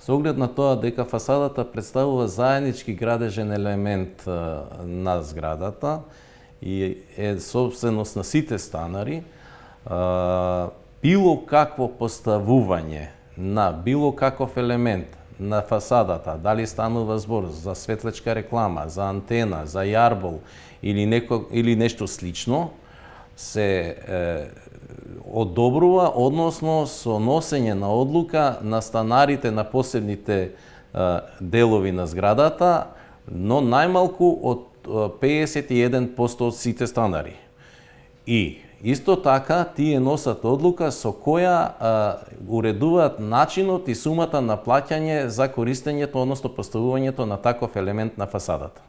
со оглед на тоа дека фасадата представува заеднички градежен елемент на зградата и е собственост на сите станари, било какво поставување на било каков елемент на фасадата, дали станува збор за светлечка реклама, за антена, за јарбол или нешто слично, се одобрува, односно со носење на одлука на станарите на посебните делови на зградата, но најмалку од 51% од сите станари. И исто така тие носат одлука со која уредуваат начинот и сумата на плаќање за користењето, односно поставувањето на таков елемент на фасадата.